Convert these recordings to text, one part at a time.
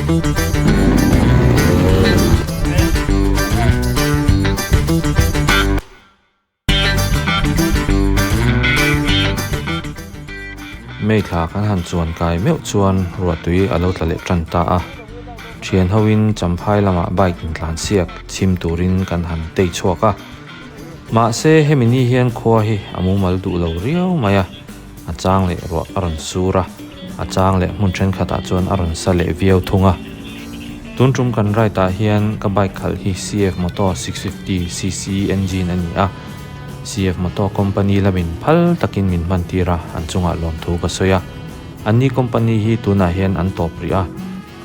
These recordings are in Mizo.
May thla kan han chuan kai meuh chuan ruahtui a lo tla leh tan ta a. Thian hoin Champhai lamah bike intlan siak chhim turin kan han tei chhuak a. Mahse hemi ni hian khua hi a mumal duh lo riau mai a, a chang leh ruah a rawn sur a, a chang leh hmun thenkhatah chuan a rawn sa leh viau thung a. Tun tum kan ride ah hian ka bike khalh hi CF Moto 650cc engine a ni a, CF Moto company lamin phal takin min hman tir a, an chungah lawmthu ka sawi a. Anni company hi tunah hian an tawp rih a,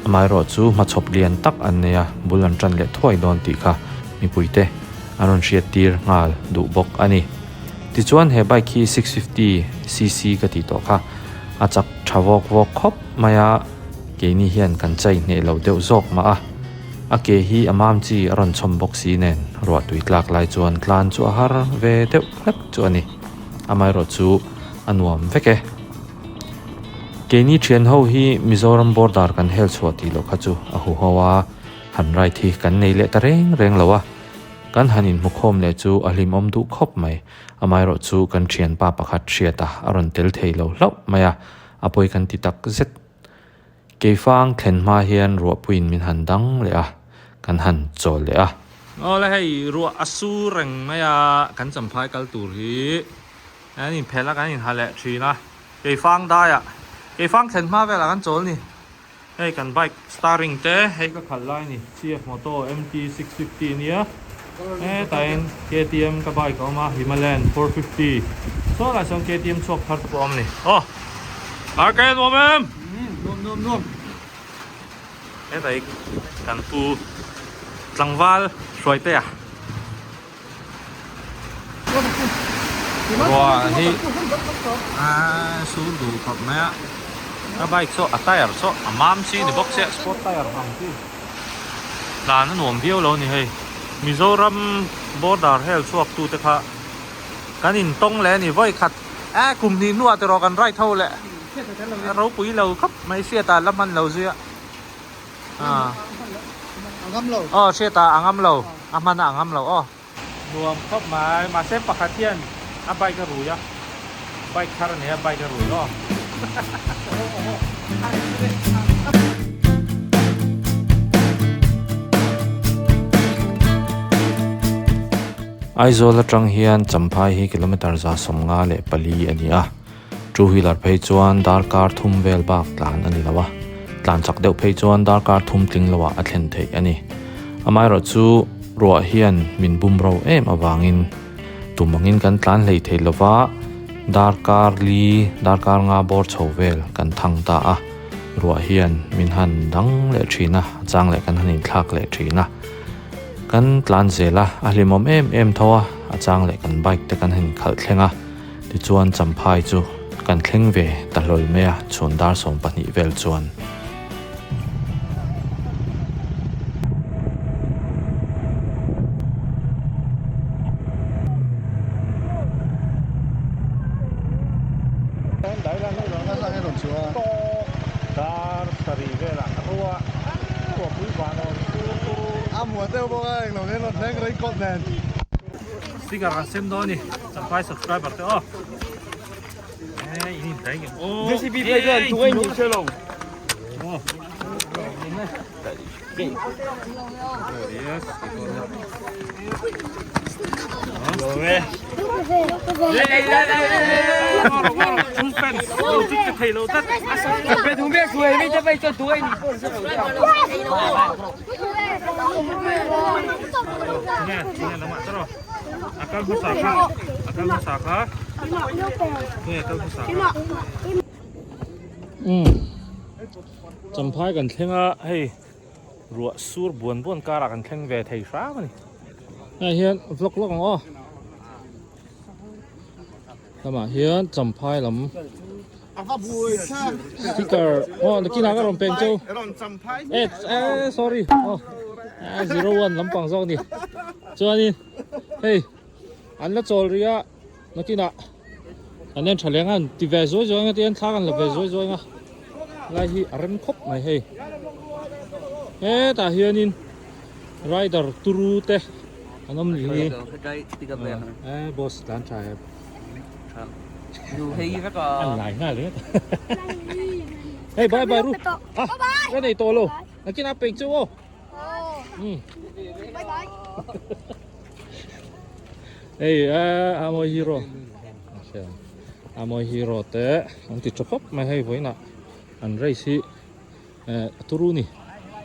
amaherawhchu hmachhawp lian tak an nei a, bul an tan leh thuai dawn tih kha mipuite an rawn hriat tir nghal duh bawk a ni. Tichuan he bike hi 650cc ka tih tawh kha a chak tha vawk vawk khawp mai a, keini hian kan chai hneh lo deuh zawk mah a, a ke hi a mam chi a rawn chhawm bawk si nen ruah tui tlak lai chuan tlan chu a har ve deuh hlek chu a ni. Amaherawh chu a nuam vek e. Keini thian ho hi Mizoram border kan hel chhuah tih loh kha chu a huho a, han ride hi kan nei leh ta reng reng lo a. Kan han inhmukhawm leh chu a hlimawm duh khawp mai. Amaherawh chu kan thianpa pakhat hriat a, a rawn tel thei lo hlauh mai a, a pawi kan ti tak zet. Keifang thlen hma hian ruahpuiin min han dang leh a, kan han chawl leh a. Awle hei ruah a sur reng mai a, kan champhai kal tur hi an inphelh a, kan inha leh thin a. Keifang daiah, keifang thlen hma velah kan chawl ni. Hei kan bike starring te hei ka khalh lai a ni CF Moto MT 650 ania hetain KTM ka bike a awm a Himalayan 450 saw lai sawn KTM chhuak thar te pawh a awm a ni aw RK nuam em nuam nuam nuam hetai kan pu tlangval hruai te a Ruah hi a sur duh khawp mai a a bike saw a tyre saw a mam chi ni bawk sia sport tyre ang chi tlan a nuam viau lo a ni hei Mizoram border hel chhuak tu te kha kan in tawng leh a ni vawi khat e kum hnih hnuah te rawh kan ride ho leh a ropui lo khawp mai hriat ah la hman lo zui a. Aw hriat ah a ngam lo a hman ah a ngam lo aw. Nuam khawp mai mahse pakhat hian a bike a rui a bike thar a nei a bike a rui aw. Aizawl atang hian Champhai hi kilometer 154 a ni a. Two wheeler phei chuan darkar thum vel bak tlan a ni lo a, tlan chak deuh phei chuan darkar thum tling loah a thlen theih a ni. Amaherawh chu ruah hian min bum ro em avangin tum angin kan tlan hlei thei lo va, darkar li darkar nga bawr chho vel kan thang ta a, ruah hian min han dang leh thin a, a chang leh kan han inthlak leh thin a. Kan tlan zel a, a hlimawm em em tho a, a chang leh kan bike te kan han inkhalh thleng a. Tichuan Champhai chu kan thleng ve ta hlawl mai a, chhun dar 12 vel chuan. Sticker kan sem dawn a ni Champhai subscriber te aw eh in in dai ngem aw JCB phei chuan tu ei ni hre lo yes A kal hmasa kha a kal hmasa kha nge a kal hmasa kha umm champhai kan thleng a hei ruah sur buan buan karah kan thleng ve thei hram a ni hei hian vlog lawk ang aw lamah hian champhai lam sticker aw nakinah ka rawn peng cheu eh eh sorry aw 01 lampang zawk a ni chuanin hei an la chawl rih a nakinah an en tha leng a an ti ve zuai zuai ang a tihian thla kan la ve zuai zuai ang a lai hi a rem khawp mai hei. Hetah hianin rider turu te an awm ni hi. Eh boss tlan tha em. An lai nghal ringawt. Hei bye bye ru. Ah ka nei tawh lo. Nakinah pek chu aw. Bye bye. Hei a mawi hero. A mawi hero te an ti tha khawp mai hei vawiinah an race hi a turu ni.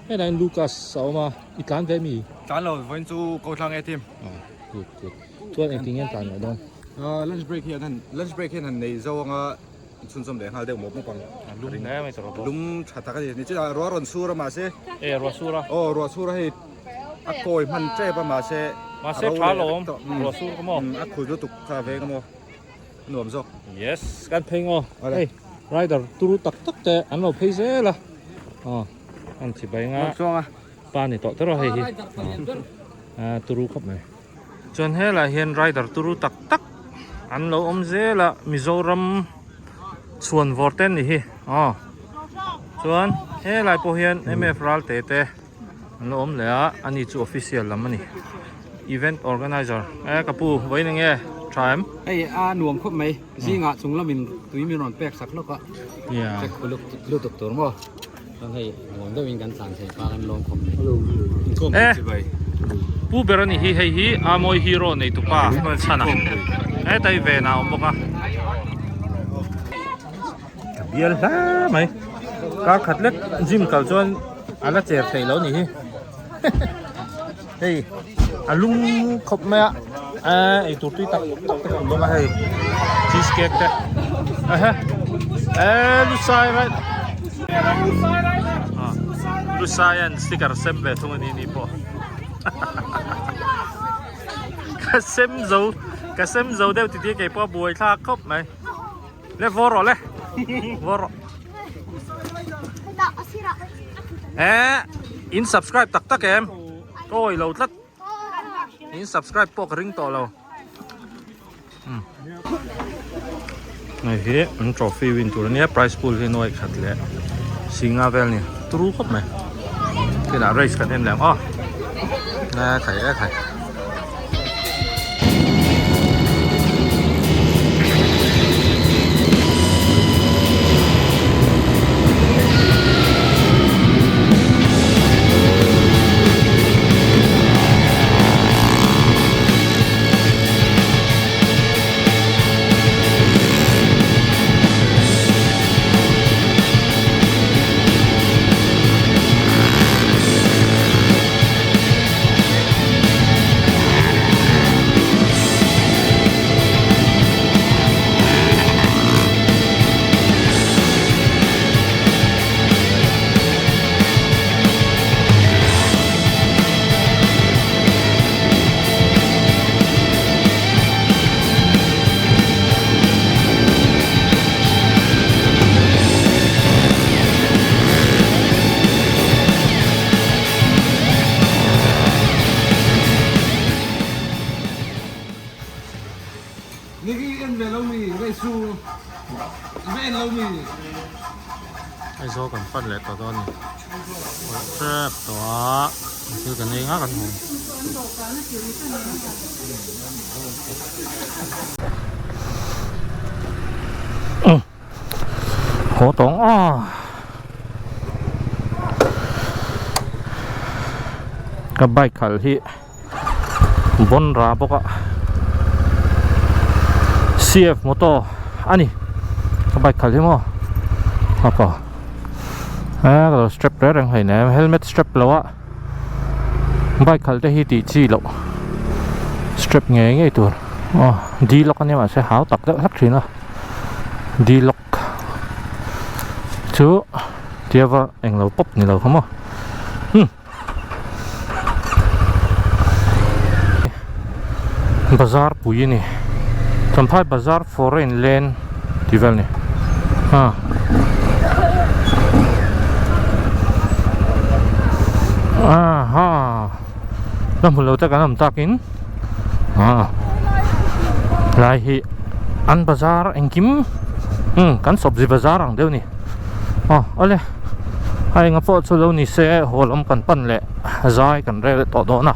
Hei Lucas a awm a i tlan ve mi? Tlan lo vawiin chu ko thlang e team. Good good. Chuan engtin nge an tlan leh dawn? Lunch break hian han lunch break hian han nei zo anga Chhunzawm leh nghal deuh mawp mawp ang. A lum hle mai tawh bawk. Lum tha tak a ni. Ni chiah ruah rawn sur a mahse. E ruah sur a. Aw ruah sur a hei a kawi hman tep a mahse. Mahse tha lo awm ruah sur ka maw. A khul lutuk kha veng a maw. A nuam zawk. Yes kan phei ngaw. Hei rider turu tak tak te an lo phei zel a. Aw an thi bai nga. Pa ni tawh te rawh hei hi. Turu khawp mai. Chuan helaiah hian rider turu tak tak an lo awm zel a Mizoram chhuan vawr te an ni hi aw chuan helai pawh hian M F Ralte te an lo awm leh a ani chu official lam a ni event organizer e ka pu vawiin eng nge tha em? Hei a nuam khawp mai zingah chung lamin tui min rawn pek sak hlawk a check uluk lutuk tur maw. Chuan hei nuam deuhin kan tlan thei kha kan lawm khawp mai. E pu ber a ni hi hei hi Amoy hero nei tupa hnuai chhan a hetai ven ah a awm bawk a. Ka bial hle mai kar khat lek gym kal chuan a la cher theih loh a ni hi hei a lum khawp mai a eitur tui tak tak te kan awm a hei cheese cake te ehe eh lusai right lusai an sticker sem ve thung a ni ni pawh ka sem zo ka sem zo deuh titi kei pawh a buai thlak khawp mai le vawr rawh le vawr rawh eh in subscribe tak tak em ka awih lo tlat in subscribe pawh ka ring tawh lo hei hi an trophy win tur ania prize pool hi nuai khat leh singa vel a ni turu khawp mai kinah race kan en leh ang aw e khai e khai. Aizawl kan pan leh tawh dawn a ni awih hrep tawh a thil kan ei nghak an hmu. Haw tawng a ka bike khalh hi bawn ra bawk a C F motor a ni ka bike khalh hi maw hapa e ka lo strap reng reng hleinem helmet strap lo a bike khalh te hi tih chi loh strap ngei ngei tur aw D lock ania mahse hau tak deuh hlek thin a. D-lock chu tia va englo pawp ni lo kha maw hmm bazar pui a ni Champhai bazar foreign land tih vel a ni ah aha la hmu lo te kan awm takin ah lai hi an bazar engkim umm kan sawpzi bazar ang deuh a ni aw awle A enga pawh chu lo ni se haw lam kan pan leh zai kan rel leh tawh dawn a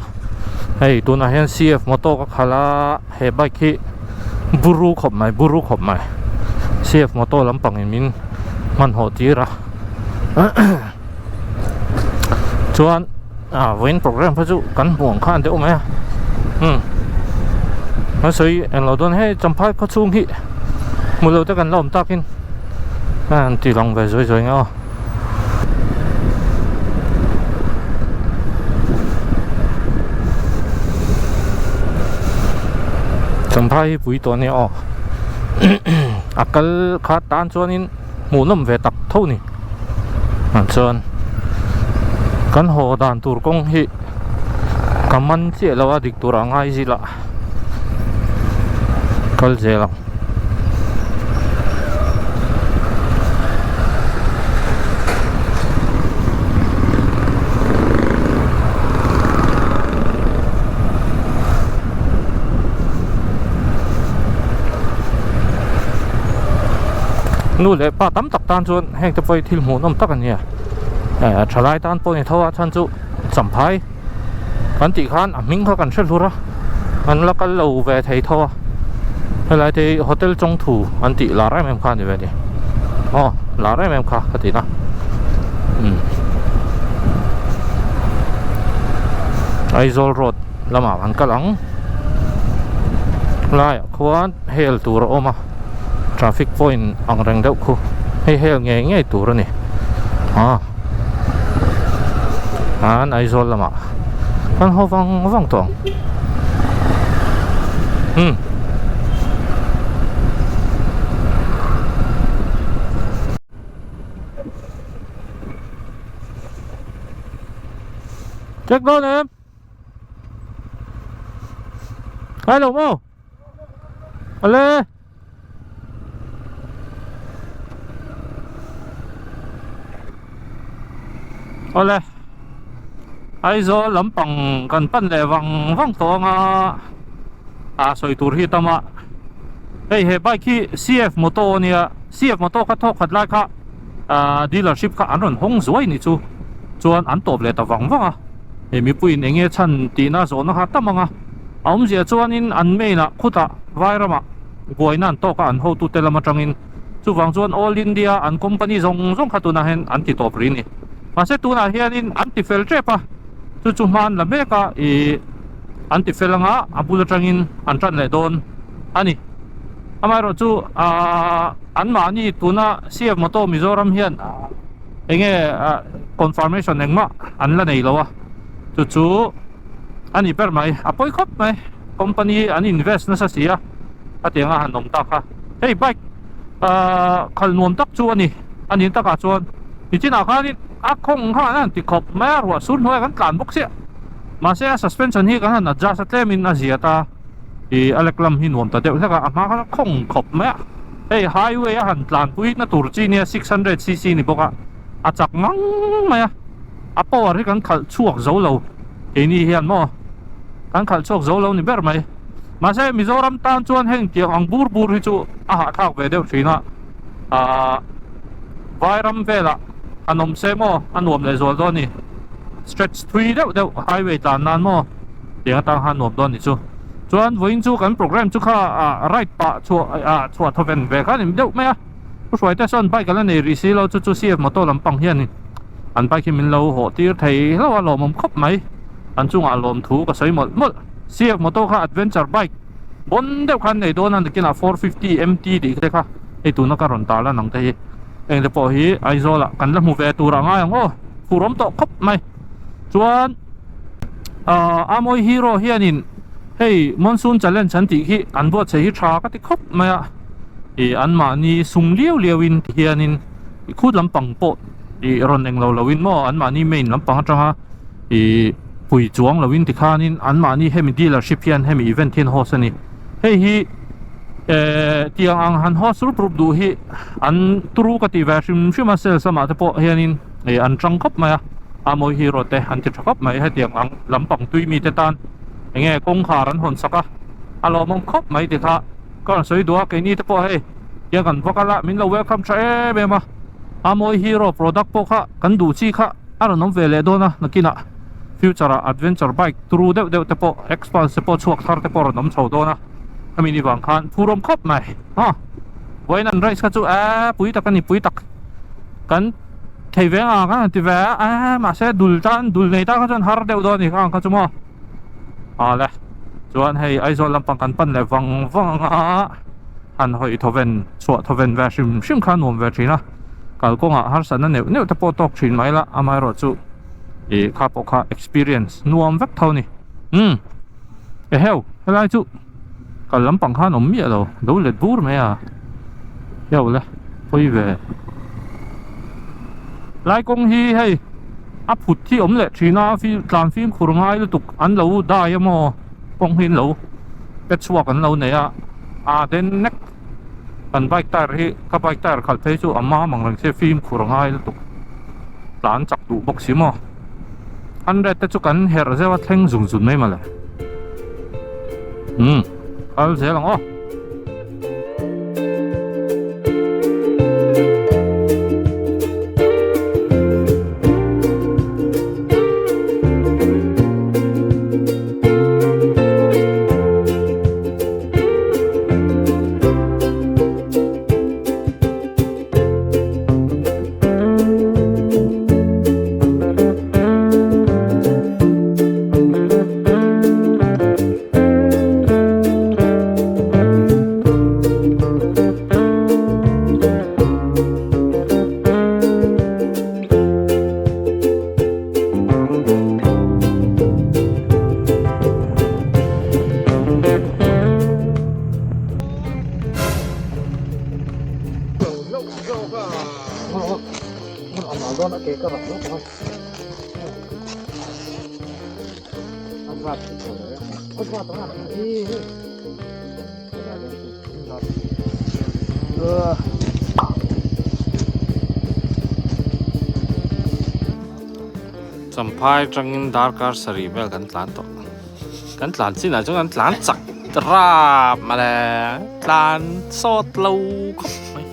hei tunah hian C_F motor ka khalh a he bike hi buru khawp mai buru khawp mai C_F motor lampangin min hmanhawh tir a chuan ah vawiin program kha chu kan hmuh ang khan deuh mai a umm an sawi englo dawn hei champhai khaw chhung hi hmu lo te kan la awm takin a han ti lang ve zuai zuai ang aw. Champhai hi pui tawh a nia aw a kal kha tan chuanin hmuhnawm ve tak tho ni. Ah chuan kan haw dan tur kawng hi ka man chiah lo a dik turah ngai zil a kal zel ang. Nu leh pa tam tak tan chuan heng te pawh hi thil hmuhnawm tak a ni a eh thalai tan pawh a ni tho a chhan chu champhai kan tih khan a hming kha kan hre hlur a an la kal lo ve thei tho a helai te hi hotel chawngthu an tih lar em em kha a ni ve a ni aw lar em em kha ka ti na umm Aizawl road lamah kan kal ang laiah khuan hel tur a awm a. Traffic point ang reng deuh khu hei hel ngei ngei tur a ni ah an Aizawl lamah kan haw vang vang tawh ang umm. Check dawn em? Hello maw? Ale. Awle. Aizawl lampang kan pan leh vang vang tawh anga a sawi tur hi tam a. Hei he bike hi C_F moto ania C_F moto kha thawk khat lai kha ah dealership kha an rawn hawng zuai ni chu chuan an tawp leh ta vang vang a. Hei mipuiin eng nge chhan tihna zawhna kha tam ang a. A awmzia chuanin an main ah khutah Vairamah buaina an tawk a an hotute lam atangin chuvang chuan All India an company zawng zawng kha tunah hian an ti tawp rih a ni. Mahse tunah hianin an ti fel tep a, chu chu hma an la mek a ih an ti fel anga a bul atangin an tan leh dawn a ni. Amaherawh chu aah anmahni tuna C_F Motor Mizoram hian eng nge confirmation engmah an la nei lo a, chu chu. A ni ber mai, a pawi khawp mai, company an invest nasa si a, a tiang a han awm tak kha. Hei bike ahh khalh nuam tak chu a ni, a nih takah chuan nichinah khanin a khawng kha an han ti khawp mai a, ruah sur hnuaiah kan tlan bawk chiah. Mahse a suspension hi kan han adjust a tlemin a zia ta, ih a lek lam hi nuam ta deuh hlek a, a hma khan a khawng khawp mai a. Hei highway a han tlanpui na tur chi nia 600 cc ni bawk a, a chak ngang mai a. A power hi kan khalh chhuak zo lo keini hian maw kan khalh chhuak zo lo ni ber mai mahse Mizoram tan chuan heng tiang ang bur bur hi chu a hahthlak ve deuh thin a ahh Vairam velah han awm se maw a nuam leh zual dawn a ni stretch thui deuh deuh highway tlan nan maw tiang atang khan nuam dawn a ni chu chuan vawiin chu kan program chu kha ah ride pah chhuah ah chhuah thawven ve kha a ni deuh mai a. Pu Hruaite sawn bike a la nei rih si lo chu chu CF motor lampang hianin an bike hi min lo hawh tir thei hlauh a lawmawm khawp mai an chungah lawmthu ka sawi mawlh mawlh. CF motor kha adventure bike bawn deuh kha an nei dawn a nakinah 450 MT tih te kha hei tuna ka rawn tar lan ang te hi eng te pawh hi Aizawl ah kan la hmu ve tur a ngai ang aw fur awm tawh khawp mai chuan ahh Amawi Hero hianin hei monsoon challenge an tih hi an buatsaih hi tha ka ti khawp mai a. Ih anmahni sum liau liau in ti hianin ih khut lampang pawh ih rawn englo lo in maw anmahni main lampang atanga ih pui chuang lo in ti khanin anmahni hemi dealership hian hemi event hian host a ni hei hi eh tiang ang han host rup rup duh hi an turu ka tih ve hrim hrim a sales lamah te pawh hianin ih an tang khawp mai a a mawi hero te an ti tha khawp mai hetiang ang lampang tui mite tan enge kawngkhar an hawn sak a a lawmawm khawp mai ti kha. Ka rawn sawi duh a, keini te pawh hei tiang kan va kal a, min lo welcome tha em em a. A mawi hero product pawh kha kan duh chi kha a rawn awm ve leh dawn a, nakinah future ah adventure bike turu deuh deuh te pawh Xpulse te pawh chhuak thar te pawh a rawn awm chho dawn a, hemi ni vang khan phur awm khawp mai ha. Vawiin an race kha chu eee pui tak a ni pui tak kan thei ve ang a han ti ve a eee mahse dul tan dul nei tan kha chuan har deuh dawn a ni kha ang kha chu maw a le chuan hei Aizawl lampang kan pan leh vang vang ang a han hawi thawven chhuah thawven ve hrim hrim kha a nuam ve thin a kalkawngah harsatna neuh neuh te pawh tawk thin mai la amaherawhchu ih kha pawh kha experience nuam vek tho a ni umm eheu helai chu. Kal lampang khan awm miah lo, lo let bur mai a, heo le pawi ve. Lai kawng hi hei a phut hi awm leh thin a, tlan fimkhur ngai lutuk an lo dai a maw kawng hi an lo pe chhuak an lo nei a, a den nek kan bike tyre hi ka bike tyre khalh phei chu a mam ang reng se fimkhur ngai lutuk tlan chak duh bawk si maw. 100 te chu kan herh zeuh a thleng zung zun mai mawle umm kal zel ang aw. Champhai atangin darkar sarih vel kan tlan tawh. Kan tlan chinah chuan kan tlan chak rap mawle tlan sawt lo khawp mai.